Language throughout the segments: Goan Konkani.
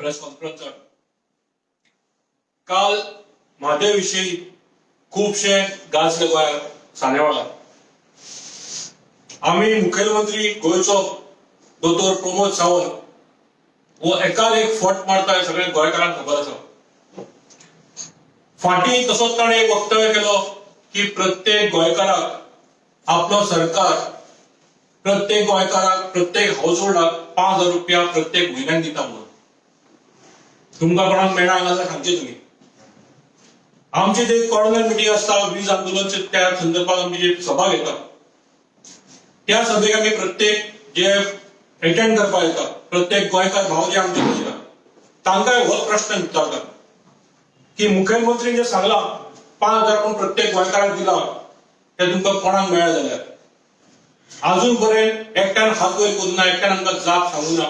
प्रेस कॉन्फरन्साक. काल म्हादय विशीं खुबशे गाजले गोंयांत सानेवाळा. आमी मुखेलमंत्री गोंयचो दोतोर प्रमोद सावंत हो एकार एक फट मारता हे सगळ्या गोंयकारांक खबर आसा. फाटीं तसोच ताणें एक वक्तव्य केलो की प्रत्येक गोंयकाराक आपलो सरकार प्रत्येक गोंयकाराक, प्रत्येक हाऊस होल्डाक 5000 रुपया प्रत्येक म्हयन्याक दिता म्हणून. तुमकां कोणाक मेळना हांगा सांगचे तुमी. आमची जे कॉर्नर मिटींग आसता, वीज आंदोलनचे त्या संदर्भात आमची जी सभा घेता, त्या सभेक आमी प्रत्येक जे एटेंड करपाक येता, प्रत्येक गोंयकार भाव जे आमचे बसला, तांकांय होच प्रश्न विचारता की मुखेलमंत्री जे सांगला 5000 कोण प्रत्येक गोंयकाराक दिला, ते तुमकां कोणाक मेळ्ळा जाल्यार अजून पर्यंत एकट्यान हात वयर करूं ना, एकट्यान आमकां जाप सांगू ना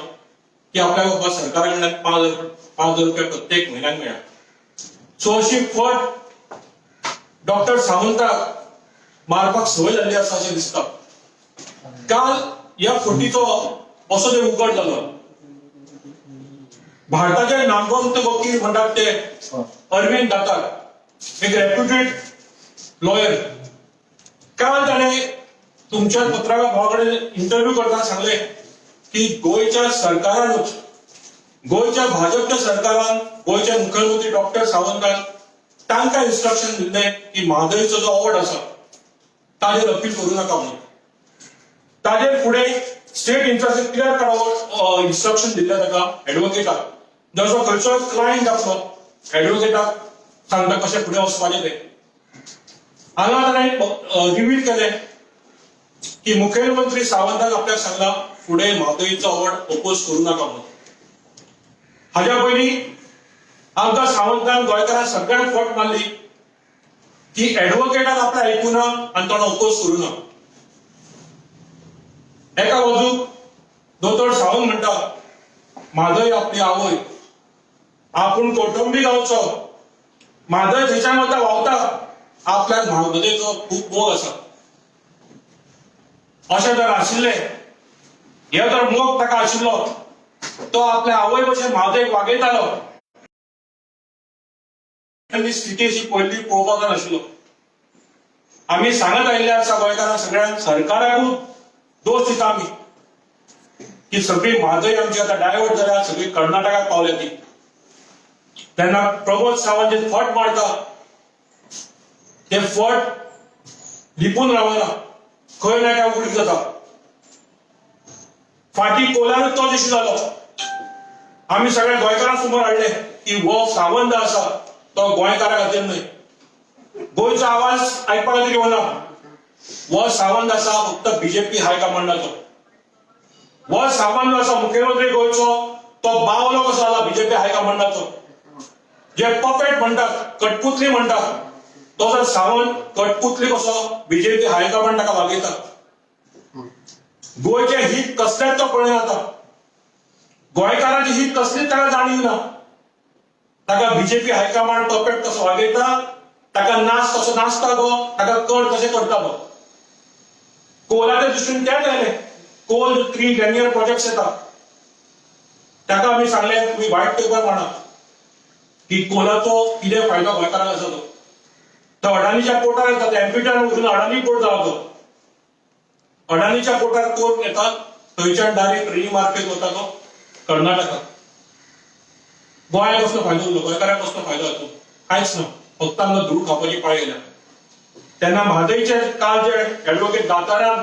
की आपल्याक बाबा सरकारा कडल्यान 5000 रुपया प्रत्येक म्हयन्याक मेळ्ळा. सो अशी फट डॉक्टर सावंताक मारपाक संवय जाल्ली आसा अशें दिसता. काल ह्या फटीचो असो ते उगड जालो. भारताचे नामवंत वकील म्हणटात ते अरविंद दातार, एक रेप्युटेड लॉयर, काल ताणें तुमच्या पत्रकार भावा कडेन इंटरव्यू करतना सांगले की गोंयच्या सरकारानूच, गोंयच्या भाजपच्या सरकारान, गोंयचे मुखेलमंत्री डॉक्टर सावंतान तांकां इन्स्ट्रक्शन दिल्लें की म्हादयचो जो अवॉर्ड आसा ताजेर अपील करूं नाका म्हणून. ताजेर फुडें state interest clear cut instruction दिल्लें ताका एडवोकेटाक, जसो खंयचोय क्लायंट आपलो एडवोकेटाक सांगता कशें फुडें वचपाचें तें. हांगा ताणें रिवील केलें की मुखेलमंत्री सावंतान आपल्याक सांगला फुडें म्हादयचो अवॉर्ड ओपोज करूं नाका म्हणून. हाज्या पयलीं आमकां सावंतान गोंयकारांक सगळ्यांक फट मारली की एडवोकेटान आपलें आयकूना आनी तो ओपोज करूं ना. एका बाजूक दोतोर सावंत म्हणटा म्हादय आपली आवय, आपूण कोटंबी गांवचो, म्हादय थंयच्यान वता व्हांवता, आपल्याक म्हादयचो खूब मोग आसा. अशें जर आशिल्लें, हे जर मोग ताका आशिल्लो, तो आपल्या आवय भशेन म्हादयक वागयतालो. स्थिती अशी पयली पळोवपाक नाशिल्लो. आमी सांगत आयिल्ले आसा गोंयकारांक सगळ्यांक, सरकाराकूच दोश दिता आमी की सगळी म्हादय आमची आतां डायवर्ट जाल्या, सगळी कर्नाटकाक पावल्या ती. तेन्ना प्रमोद सावंत जे फट मारता ते फट लिपून रावना, खंय ना काय उगडीक जाता. फाटीं कोलारूच तोच इशू जालो. आमी सगळ्या गोंयकारां समोर हाडले की हो सावंत आसा तो गोंयकारा खातीर न्हय, गोंयचो आवाज आयकपा खातीर येवना. हो सावंत आसा फक्त बीजेपी हायकमांडाचो. हो सावंत आसा मुख्यमंत्री गोंयचो, तो बावलो कसो जाला बीजेपी हायकमांडाचो. जे पपेट म्हणटात, कठपुतली म्हणटात, तो जर सावंत कठपुतली कसो बीजेपी हायकमांड ताका वागयता. गोंयचें हित कसलेंच तो पळयना. आतां गोंयकारांचें हित कसलीच ताका जाणीव ना. ताका बीजेपी हायकमांड पपेट कसो वागयता, ताका नाच कसो नाचता गो, ताका कर कशें करता गो. कोलाच्या दृश्टीन तेंच जालें. कोल थ्री 10 इयर प्रोजेक्ट येता, ताका आमी सांगलें तुमी व्हायट पेपर म्हणा की कोलाचो कितें फायदो गोंयकारांक आसा. तो तो अडानीच्या पोर्टार येता, एमपीटीआर वचून अडानी पोर्ट जाला. तो अडानीच्या पोर्टार कोल येता, थंयच्यान डायरेक्ट ट्रेनी मार्केट वता तो कर्नाटकाक. गोंयाक कसलो फायदो उरलो? गोंयकारांक कसलो फायदो जातो? कांयच ना. फक्त आमकां धूळ खावपाची पाळी येयल्या. तेन्ना म्हादयचे काल जे एडवोकेट दातारान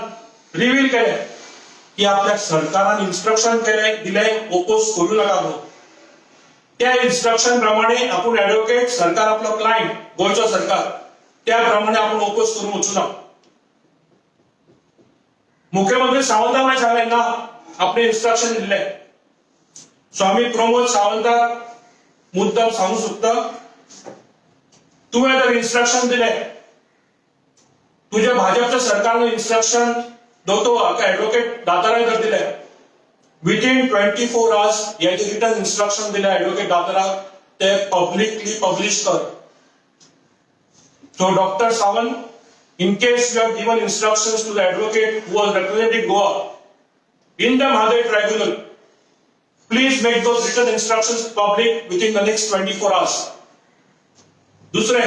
रिवील केले की आपल्या सरकारान इन्स्ट्रक्शन केले दिले ओपोज करूं नाका म्हणून, त्या इन्स्ट्रक्शन प्रमाणे आपूण एडवोकेट, सरकार आपलो क्लायंट गोंयचो सरकार, त्या प्रमाणे आपूण ओपोज करूंक वचूना. मुख्यमंत्री सावंतान मागीर सांगलें ना, आपणे इन्स्ट्रक्शन दिल्ले. सो आमी प्रमोद सावंताक मुद्दम सांगू सोदता, तुवें जर इन्स्ट्रक्शन दिले, तुज्या भाजपच्या सरकारनं इन्स्ट्रक्शन दोतोर एडवोकेट दाताराक जर दिले, विथीन 24 आवर्स हे जे रिटन इन्स्ट्रक्शन दिले एडवोकेट दाताराक ते पब्लिकली पब्लिश कर. So Doctor Sawant, in case you have given instructions to the advocate who was representing Goa in the Mhadei tribunal Please make those written instructions public within the next 24 hours. दुसरें,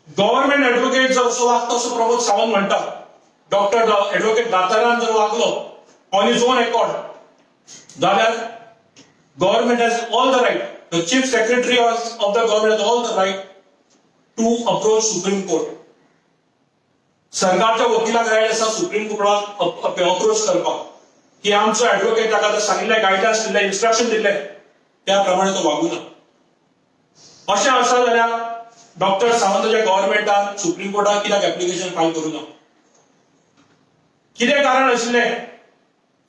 गव्हर्नमेंट ऍडव्होकेट जर असो वागता असो प्रमोद सावंत म्हणटा, डॉक्टर ऍडव्होकेट दातारान जर वागलो ऑन his own accord जाल्यार government has all the right, the chief secretary of the government has all the right to approach Supreme Court. सरकारच्या वकिलाक रायट आसा सुप्रीम कोर्टाक अप्रोच करपाक की आमचो ऍडव्होकेट ताका जर सांगिल्लें, गायडन्स दिल्लें, इन्स्ट्रक्शन दिल्लें, त्या प्रमाणे तो वागूना. अशें आसा जाल्यार डॉक्टर सावंताच्या गव्हर्नमेंटान सुप्रीम कोर्टात कित्याक एप्लिकेशन फायल करूं ना? कितें कारण आशिल्लें,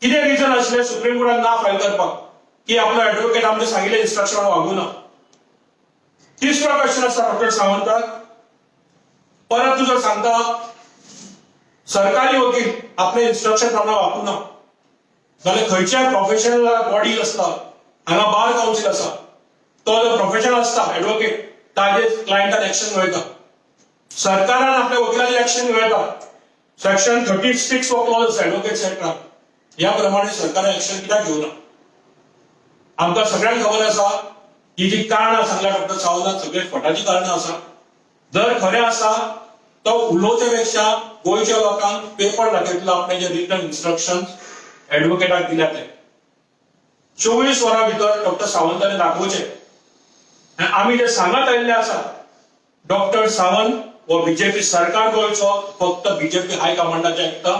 कितें रिजन आशिल्लें सुप्रीम कोर्टात ना फायल करपाक की आपलो ऍडव्होकेट आमचे सांगिल्लें इन्स्ट्रक्शन वागूना? तिसरो क्वेश्चन आसा डॉक्टर सावंताक परत, तूं जर सांगता सरकारी वकील आपले इन्स्ट्रक्शन प्रमाणे वागूना जाल्यार खंयच्याय प्रोफेशनल बॉडी आसता, हांगा बार कावन्सील आसा, तो जो प्रोफेशनल आसता ऍडव्होकेट, ताजेर क्लायंटान एक्शन घेता. सरकारान आपल्या वकिलाचेर एक्शन घेता. सेक्शन 36 हो क्लॉज आसा ऍडव्होकेट एक्टान. ह्या प्रमाणे सरकारान एक्शन कित्याक घेवना? आमकां सगळ्यांक खबर आसा, ही जी कारणां सांगल्या डॉक्टर सावंतान, सगळे फटाची कारणां आसा. जर खरें आसा तो उलोवचे पेक्षा गोंयच्या लोकांक पेपर दाखयतलो, आपणे जे रिटन इन्स्ट्रक्शन ऍडव्होकेटाक दिल्या ते 24 वरां भितर डॉक्टर सावंताने दाखोवचे. आनी आमी जे सांगत आयिल्ले आसा, डॉक्टर सावंत हो बीजेपी सरकार गोंयचो फक्त बीजेपी हायकमांडाचे आयकता,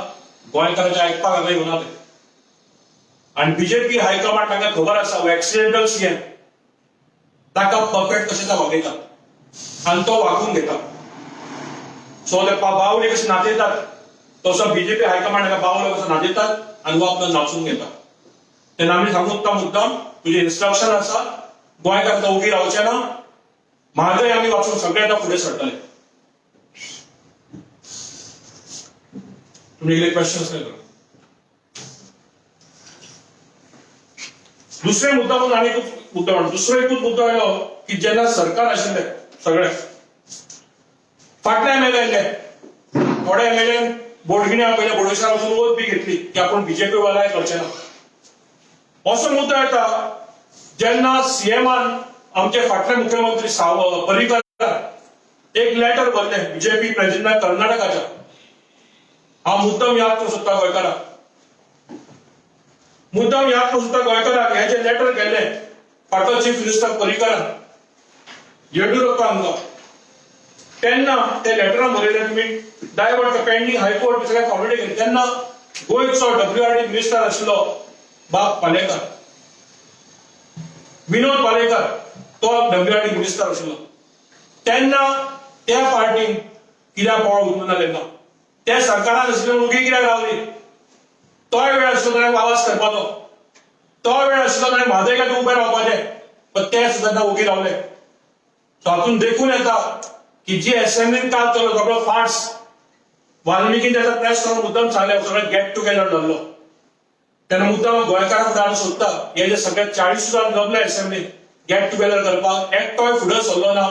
गोंयकारांचे आयकपाक हांगा येवना ते. आणि बीजेपी हायकमांड तांकां खबर आसा, हो एक्सिडेंटल सीएम, ताका पपेट कशें वागयता आनी तो वागून घेता. सो ते बावले कशे नाचयतात तसो बीजेपी हायकमांड ताका बावलो कसो नाचयतात आनी हो आपलो नाचून घेता. तेन्ना आमी सांगूंक मुद्दाम, तुजें इन्स्ट्रक्शन आसा, गोंयकार आतां ओगी रावचे ना. म्हादय आमी वाचून सगळे आतां फुडें सरतले. तुमी कितें क्वेश्चन्स काय करा. दुसरे मुद्दा म्हणून आनी एकूच मुद्दा म्हणून दुसरो एकूच मुद्दो आयलो की जेन्ना सरकार आशिल्ले सगळे फाटले एमएलए आयले, थोडे एमएलए बोडगिण्या पयले बोडगेश्वरा वचून ओत बी घेतली की आपूण बीजेपी वालाय करचे ना, असो मुद्दो येता. जेन्ना सीएमान आमचे फाटले मुख्यमंत्री साव पर्रीकर एक लेटर भरले बीजेपी प्रेसिडेंट कर्नाटकाच्या, हांव मुद्दम याद करूं सोदता गोंयकाराक, मुद्दम याद करूं सोदता गोंयकाराक, हे जे लेटर केल्ले फाटलो चीफ मिनिस्टर पर्रीकरान येडियुरप्पा हांकां, तेन्ना ते लेटरान बरयले, तुमी डायवर्ट पेंडींग हायकोर्ट सगळें फॉरवर्ड केलें. तेन्ना गोंयचो डब्ल्यूआरडी मिनिस्टर आशिल्लो बाब पालेकर, विनोद पालेकर, तो डब्ल्यूआरडी मिनिस्टर आशिल्लो. तेन्ना त्या पार्टीन कित्याक पावल उखलूंक ना? तेन्ना त्या सरकारान आशिल्ले ओगी कित्याक रावली? तोय वेळ आशिल्लो ताणें आवाज करपाचो, तो वेळ आशिल्लो ताणें म्हादय खातीर उबें रावपाचें, पण ते सुद्दां ओगी रावले. सो हातून देखून येता की जी असेंब्लीन काल चलो सगळो फार्स, वाल्मिकीन त्याचा प्रेस करून मुद्दम सांगले, सगळे गेट टुगेदर जाल्लो. तेन्ना मुद्दम गोंयकारांक जाण सोदता, हे जे सगळे 40 जाण जमले असेंब्लीन गेट टुगेदर करपाक, एकटोय फुडें सरलो ना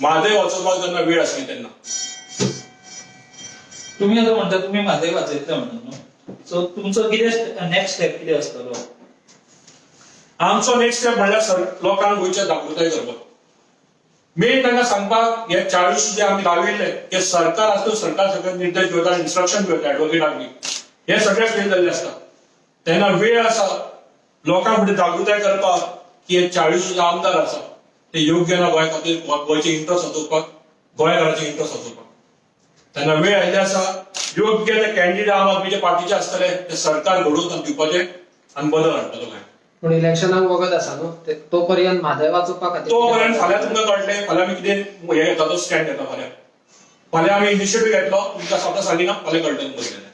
म्हादय वाचोवपाक जेन्ना वेळ आसली तेन्ना. तुम्ही आता म्हणता तुम्ही म्हादय वाचयतले म्हणून न्हू, सो तुमचो कितें नेक्स्ट स्टेप कितें आसतलो? आमचो नेक्स्ट स्टेप म्हणल्यार सर लोकांक गोंयच्या जागृताय करपाक. मेन तांकां सांगपाक, हे 40 जे आमी लाविल्ले ते सरकार आसूं, सरकार सगळे निर्देश घेता, इन्स्ट्रक्शन घेता ऍडव्होकेटांक बी, हे सगळे फेल जाल्ले आसता. तेन्ना वेळ आसा लोकांक फुडें जागृताय करपाक की हे 40 जे आमदार आसा ते योग्य ना गोंय खातीर, गोंयचे इंट्रस्ट वाचोवपाक, गोंयकारांचे इंट्रस्ट वाचोवपाक. तेन्ना वेळ आयिल्ले आसा, योग्य ते कॅन्डिडेट आम आदमीच्या पार्टीचे आसतले ते सरकार घडोवन दिवपाचे आनी बदल हाडपाचो गोंयांत. पूण इलेक्शनाक वगत आसा न्हू, तो पर्यंत म्हादय वाचोवपा खातीर तो पर्यंत फाल्यां तुमकां कळटलें, फाल्यां आमी कितें हे घेता तो स्टँड घेता. फाल्यां फाल्यां आमी इनिशिएटीव घेतलो, तुमकां स्वता सांगिना, फाल्यां कळटलें तुमकां कितें तें.